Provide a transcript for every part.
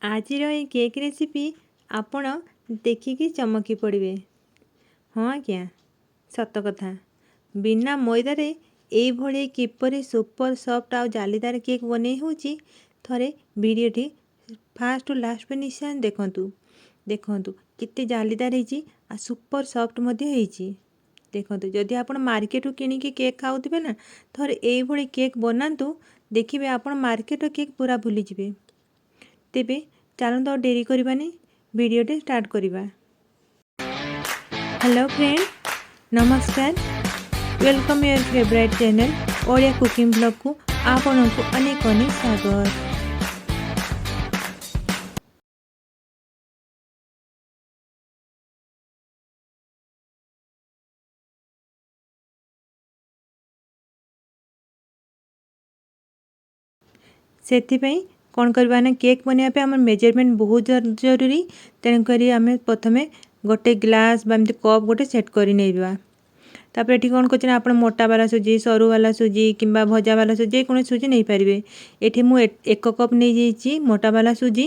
ଆଜିର ଏଇ cake recipe ଆପଣ ଦେଖିକି ଚମକି ପଡ଼ିବେ। ହଁ ଆଜ୍ଞା, ସତ କଥା। ବିନା ମଇଦାରେ ଏଇଭଳି କିପରି ସୁପର ସଫ୍ଟ ଆଉ ଜାଲିଦାର କେକ୍ ବନେଇ ହେଉଛି, ଥରେ ଭିଡ଼ିଓଟି ଫାଷ୍ଟ ଟୁ ଲାଷ୍ଟ ପାଇଁ ନିଶ୍ଚୟ ଦେଖନ୍ତୁ। ଦେଖନ୍ତୁ କେତେ ଜାଲିଦାର ହେଇଛି ଆଉ ସୁପର ସଫ୍ଟ ମଧ୍ୟ ହେଇଛି। ଦେଖନ୍ତୁ, ଯଦି ଆପଣ ମାର୍କେଟରୁ କିଣିକି କେକ୍ ଖାଉଥିବେ ନା, ଥରେ ଏଇଭଳି କେକ୍ ବନାନ୍ତୁ, ଦେଖିବେ ଆପଣ ମାର୍କେଟର କେକ୍ ପୁରା ଭୁଲିଯିବେ। ତେବେ ଚାଲନ୍ତୁ, ଆଉ ଡେରି କରିବାନି, ଭିଡ଼ିଓଟି ଷ୍ଟାର୍ଟ କରିବା। ହ୍ୟାଲୋ ଫ୍ରେଣ୍ଡ, ନମସ୍କାର। Welcome your favourite channel Odia cooking ବ୍ଲଗ୍କୁ ଆପଣଙ୍କୁ ଅନେକ ଅନେକ ସ୍ୱାଗତ। ସେଥିପାଇଁ କ'ଣ କରିବା ନା, କେକ୍ ବନେଇବା ପାଇଁ ଆମର ମେଜରମେଣ୍ଟ ବହୁତ ଜରୁରୀ। ତେଣୁକରି ଆମେ ପ୍ରଥମେ ଗୋଟେ ଗ୍ଲାସ୍ ବା ଏମିତି କପ୍ ଗୋଟେ ସେଟ୍ କରି ନେଇଯିବା। ତାପରେ ଏଠି କ'ଣ କରୁଛି ନା, ଆପଣ ମୋଟା ବାଲା ସୁଜି, ସରୁ ବାଲା ସୁଜି କିମ୍ବା ଭଜା ବାଲା ସୁଜି, ଯେକୌଣସି ସୁଜି ନେଇପାରିବେ। ଏଠି ମୁଁ 1 କପ୍ ନେଇଯାଇଛି ମୋଟା ବାଲା ସୁଜି।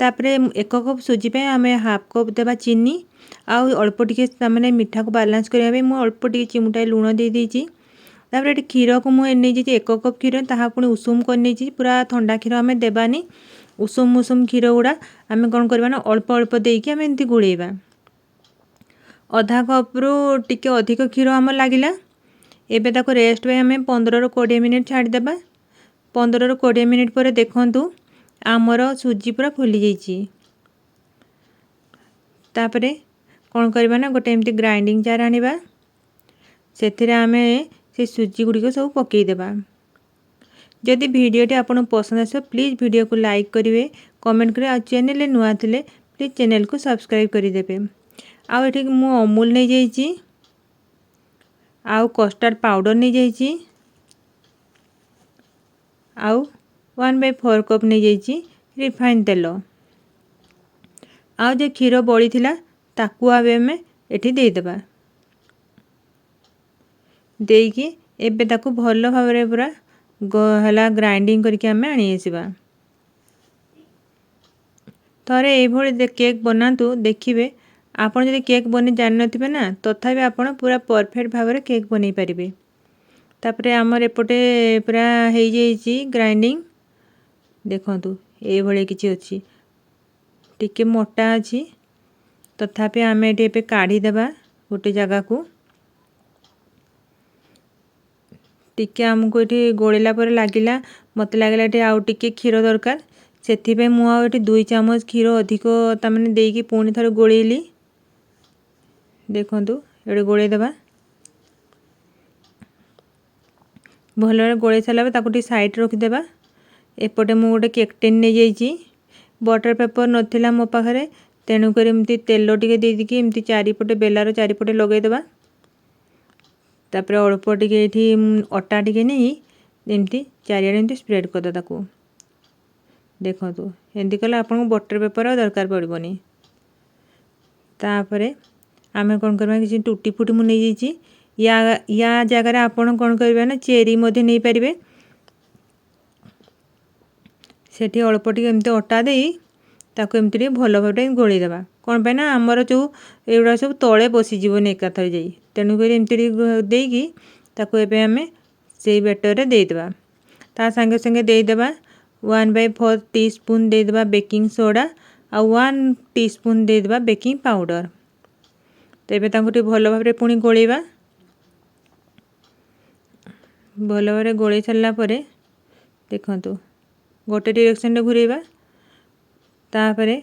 ତାପରେ 1 କପ୍ ସୁଜି ପାଇଁ ଆମେ ହାଫ୍ କପ୍ ଦେବା ଚିନି। ଆଉ ଅଳ୍ପ ଟିକେ, ତାମାନେ ମିଠାକୁ ବାଲାନ୍ସ କରିବା ପାଇଁ ମୁଁ ଅଳ୍ପ ଟିକେ ଚିମୁଟାଏ ଲୁଣ ଦେଇଦେଇଛି। ତାପରେ ଏଠି କ୍ଷୀରକୁ ମୁଁ ନେଇଯାଇଛି 1 କପ୍ କ୍ଷୀର, ତାହା ପୁଣି ଉଷୁମ କରି ନେଇଛି। ପୁରା ଥଣ୍ଡା କ୍ଷୀର ଆମେ ଦେବାନି। ଉଷୁମ ଉଷୁମ କ୍ଷୀର ଗୁଡ଼ା ଆମେ କ'ଣ କରିବା ନା, ଅଳ୍ପ ଅଳ୍ପ ଦେଇକି ଆମେ ଏମିତି ଗୋଳେଇବା। ଅଧା କପ୍ରୁ ଟିକେ ଅଧିକ କ୍ଷୀର ଆମର ଲାଗିଲା। ଏବେ ତାକୁ ରେଷ୍ଟ ପାଇଁ ଆମେ 15ରୁ 20 ମିନିଟ୍ ଛାଡ଼ିଦେବା। 15ରୁ 20 ମିନିଟ୍ ପରେ ଦେଖନ୍ତୁ, ଆମର ସୁଜି ପୁରା ଫୁଲି ଯାଇଛି। ତାପରେ କ'ଣ କରିବା ନା, ଗୋଟେ ଏମିତି ଗ୍ରାଇଣ୍ଡିଙ୍ଗ ଜାର୍ ଆଣିବା। ସେଥିରେ ଆମେ ସେ ସୁଜି ଗୁଡ଼ିକ ସବୁ ପକାଇଦେବା। ଯଦି ଭିଡ଼ିଓଟି ଆପଣଙ୍କୁ ପସନ୍ଦ ଆସିବ, ପ୍ଲିଜ୍ ଭିଡ଼ିଓକୁ ଲାଇକ୍ କରିବେ, କମେଣ୍ଟ କରିବେ ଆଉ ଚ୍ୟାନେଲରେ ନୂଆ ଥିଲେ ପ୍ଲିଜ୍ ଚ୍ୟାନେଲକୁ ସବସ୍କ୍ରାଇବ୍ କରିଦେବେ। ଆଉ ଏଠି ମୁଁ ଅମୁଲ ନେଇଯାଇଛି ଆଉ କଷ୍ଟାର୍ଡ଼ ପାଉଡ଼ର ନେଇଯାଇଛି ଆଉ 1/4 କପ୍ ନେଇଯାଇଛି ରିଫାଇନ୍ ତେଲ। ଆଉ ଯେଉଁ କ୍ଷୀର ବଳିଥିଲା, ତାକୁ ଏବେ ଆମେ ଏଠି ଦେଇଦେବା। ଦେଇକି ଏବେ ତାକୁ ଭଲ ଭାବରେ ପୁରା ହେଲା ଗ୍ରାଇଣ୍ଡିଙ୍ଗ କରିକି ଆମେ ଆଣି ଆସିବା। ଥରେ ଏଇଭଳି କେକ୍ ବନାନ୍ତୁ, ଦେଖିବେ, ଆପଣ ଯଦି କେକ୍ ବନେଇ ଜାଣିନଥିବେ ନା, ତଥାପି ଆପଣ ପୁରା ପରଫେକ୍ଟ ଭାବରେ କେକ୍ ବନେଇ ପାରିବେ। ତାପରେ ଆମର ଏପଟେ ପୁରା ହେଇଯାଇଛି ଗ୍ରାଇଣ୍ଡିଙ୍ଗ। ଦେଖନ୍ତୁ, ଏଇଭଳି କିଛି ଅଛି, ଟିକେ ମୋଟା ଅଛି। ତଥାପି ଆମେ ଏଠି ଏବେ କାଢ଼ିଦେବା ଗୋଟେ ଜାଗାକୁ। ଟିକେ ଆମକୁ ଏଠି ଗୋଳେଇଲା ପରେ ଲାଗିଲା, ମୋତେ ଲାଗିଲା ଏଠି ଆଉ ଟିକେ କ୍ଷୀର ଦରକାର। ସେଥିପାଇଁ ମୁଁ ଆଉ ଏଠି 2 ଚାମଚ କ୍ଷୀର ଅଧିକ ତାମାନେ ଦେଇକି ପୁଣି ଥରେ ଗୋଳେଇଲି। ଦେଖନ୍ତୁ, ଏଠି ଗୋଳେଇ ଦେବା। ଭଲରେ ଗୋଳେଇ ସାରିଲା ପରେ ତାକୁ ଟିକେ ସାଇଡ଼୍ ରଖିଦେବା। ଏପଟେ ମୁଁ ଗୋଟେ କେକ୍ ଟିନ୍ ନେଇଯାଇଛି। ବଟର୍ ପେପର୍ ନଥିଲା ମୋ ପାଖରେ, ତେଣୁକରି ଏମିତି ତେଲ ଟିକେ ଦେଇଦେଇକି ଏମିତି ଚାରିପଟେ, ବେଲାର ଚାରିପଟେ ଲଗାଇଦେବା। ତାପରେ ଅଳ୍ପ ଟିକେ ଏଇଠି ଅଟା ଟିକେ ନେଇ ଏମିତି ଚାରିଆଡ଼େ ଏମିତି ସ୍ପ୍ରେଡ଼୍ କରିଦେବା ତାକୁ। ଦେଖନ୍ତୁ, ଏମିତି କଲେ ଆପଣଙ୍କୁ ବଟର୍ ପେପର୍ ଆଉ ଦରକାର ପଡ଼ିବନି। ତାପରେ ଆମେ କ'ଣ କରିବା, କିଛି ଟୁଟି ଫୁଟି ମୁଁ ନେଇଯାଇଛି। ୟା ୟା ଜାଗାରେ ଆପଣ କ'ଣ କରିବେ ନା, ଚେରି ମଧ୍ୟ ନେଇପାରିବେ। ସେଠି ଅଳ୍ପ ଟିକେ ଏମିତି ଅଟା ଦେଇ ତାକୁ ଏମିତି ଟିକେ ଭଲ ଭାବରେ ଗୋଳେଇ ଦେବା। କ'ଣ ପାଇଁ ନା, ଆମର ଯେଉଁ ଏଗୁଡ଼ା ସବୁ ତଳେ ବସିଯିବନି ଏକାଥରେ ଯାଇ। ତେଣୁକରି ଏମିତି ଟିକେ ଦେଇକି ତାକୁ ଏବେ ଆମେ ସେଇ ବେଟରରେ ଦେଇଦେବା। ତା ସାଙ୍ଗେ ସାଙ୍ଗେ ଦେଇଦେବା 1/4 ଟି ସ୍ପୁନ୍ ଦେଇଦେବା ବେକିଂ ସୋଡ଼ା ଆଉ 1 ଟି ସ୍ପୁନ୍ ଦେଇଦେବା ବେକିଂ ପାଉଡ଼ର। ତ ଏବେ ତାଙ୍କୁ ଟିକେ ଭଲ ଭାବରେ ପୁଣି ଗୋଳେଇବା। ଭଲ ଭାବରେ ଗୋଳେଇ ସାରିଲା ପରେ ଦେଖନ୍ତୁ, ଗୋଟେ ଡିରେକ୍ସନରେ ଘୁରେଇବା। ତାପରେ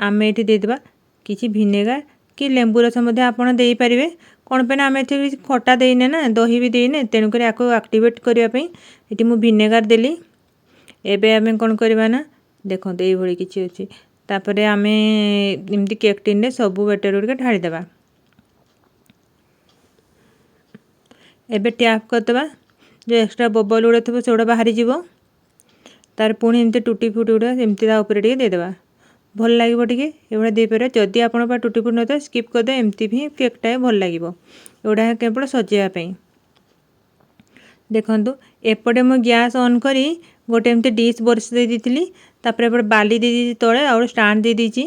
ଆମେ ଏଠି ଦେଇଦେବା କିଛି ଭିନେଗାର କି ଲେମ୍ବୁ ରସ ମଧ୍ୟ ଆପଣ ଦେଇପାରିବେ। କ'ଣ ପାଇଁ ନା, ଆମେ ଏଠି କିଛି ଖଟା ଦେଇନେ ନା, ଦହି ବି ଦେଇନେ। ତେଣୁକରି ଆକୁ ଆକ୍ଟିଭେଟ୍ କରିବା ପାଇଁ ଏଠି ମୁଁ ଭିନେଗାର ଦେଲି। ଏବେ ଆମେ କ'ଣ କରିବା ନା, ଦେଖନ୍ତୁ, ଏଇଭଳି କିଛି ଅଛି। ତାପରେ ଆମେ ଏମିତି କେକ୍ ଟିନ୍ରେ ସବୁ ବେଟର ଗୁଡ଼ିକ ଢାଳିଦେବା। ଏବେ ଟ୍ୟାପ୍ କରିଦେବା। ଯେଉଁ ଏକ୍ସଟ୍ରା ବବଲ୍ ଗୁଡ଼ା ଥିବ, ସେଗୁଡ଼ା ବାହାରିଯିବ। ତାର ପୁଣି ଏମିତି ଟୁଟି ଫୁଟି ଗୁଡ଼ା ଏମିତି ତା ଉପରେ ଟିକେ ଦେଇଦେବା, ଭଲ ଲାଗିବ ଟିକେ। ଏଭଳିଆ ଦେଇପାରିବେ। ଯଦି ଆପଣଙ୍କ ପାଖରେ ଟୁଟି ଫୁଟି ନଥିବ, ସ୍କିପ୍ କରିଦେବେ। ଏମିତି ବି କେକ୍ଟା ଭଲ ଲାଗିବ। ଏଗୁଡ଼ା କେବଳ ସଜେଇବା ପାଇଁ। ଦେଖନ୍ତୁ, ଏପଟେ ମୁଁ ଗ୍ୟାସ୍ ଅନ୍ କରି ଗୋଟେ ଏମିତି ଡିସ୍ ବସେଇ ଦେଇଥିଲି। ତାପରେ ଏପଟେ ବାଲି ଦେଇ ଦେଇଛି ତଳେ ଆଉ ଗୋଟେ ଷ୍ଟାଣ୍ଡ ଦେଇ ଦେଇଛି।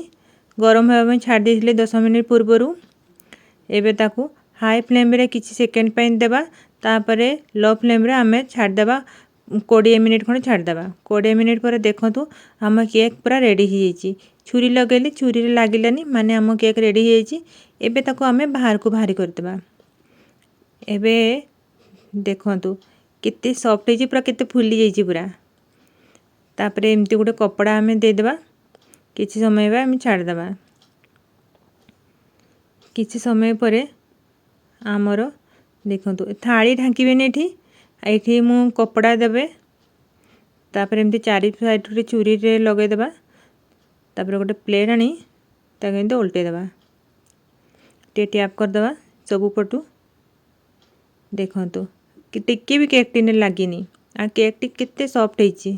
ଗରମ ହେବା ପାଇଁ ଛାଡ଼ି ଦେଇଥିଲି 10 ମିନିଟ୍ ପୂର୍ବରୁ। ଏବେ ତାକୁ ହାଇ ଫ୍ଲେମ୍ରେ କିଛି ସେକେଣ୍ଡ ପାଇଁ ଦେବା। ତାପରେ ଲୋ ଫ୍ଲେମ୍ରେ ଆମେ ଛାଡ଼ିଦେବା, 20 ମିନିଟ୍ ଖଣ୍ଡେ ଛାଡ଼ିଦେବା। 20 ମିନିଟ୍ ପରେ ଦେଖନ୍ତୁ, ଆମ କେକ୍ ପୁରା ରେଡ଼ି ହେଇଯାଇଛି। ଛୁରୀ ଲଗାଇଲି, ଛୁରୀରେ ଲାଗିଲାନି, ମାନେ ଆମ କେକ୍ ରେଡ଼ି ହେଇଯାଇଛି। ଏବେ ତାକୁ ଆମେ ବାହାରକୁ ବାହାରି କରିଦେବା। ଏବେ ଦେଖନ୍ତୁ, କେତେ ସଫ୍ଟ ହେଇଛି ପୁରା, କେତେ ଫୁଲି ଯାଇଛି ପୁରା। ତାପରେ ଏମିତି ଗୋଟେ କପଡ଼ା ଆମେ ଦେଇଦେବା। କିଛି ସମୟ ପାଇଁ ଆମେ ଛାଡ଼ିଦେବା। କିଛି ସମୟ ପରେ ଆମର ଦେଖନ୍ତୁ, ଥାଳି ଢାଙ୍କିବେନି ଏଠି। ଏଇଠି ମୁଁ କପଡ଼ା ଦେବେ। ତାପରେ ଏମିତି ଚାରି ସାଇଡ଼ରେ ଛୁରୀରେ ଲଗାଇଦେବା। ତାପରେ ଗୋଟେ ପ୍ଲେଟ୍ ଆଣି ତାକୁ ଏମିତି ଓଲଟେଇ ଦେବା, ଟିକେ ଟ୍ୟାପ୍ କରିଦେବା ସବୁ ପଟୁ। ଦେଖନ୍ତୁ କି ଟିକେ ବି କେକ୍ ଟିନରେ ଲାଗିନି ଆଉ କେକ୍ଟି କେତେ ସଫ୍ଟ ହେଇଛି।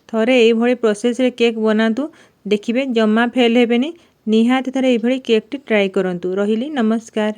ଥରେ ଏଇଭଳି ପ୍ରୋସେସ୍ରେ କେକ୍ ବନାନ୍ତୁ, ଦେଖିବେ ଜମା ଫେଲ୍ ହେବେନି। ନିହାତି ଥରେ ଏଇଭଳି କେକ୍ଟି ଟ୍ରାଏ କରନ୍ତୁ। ରହିଲି, ନମସ୍କାର।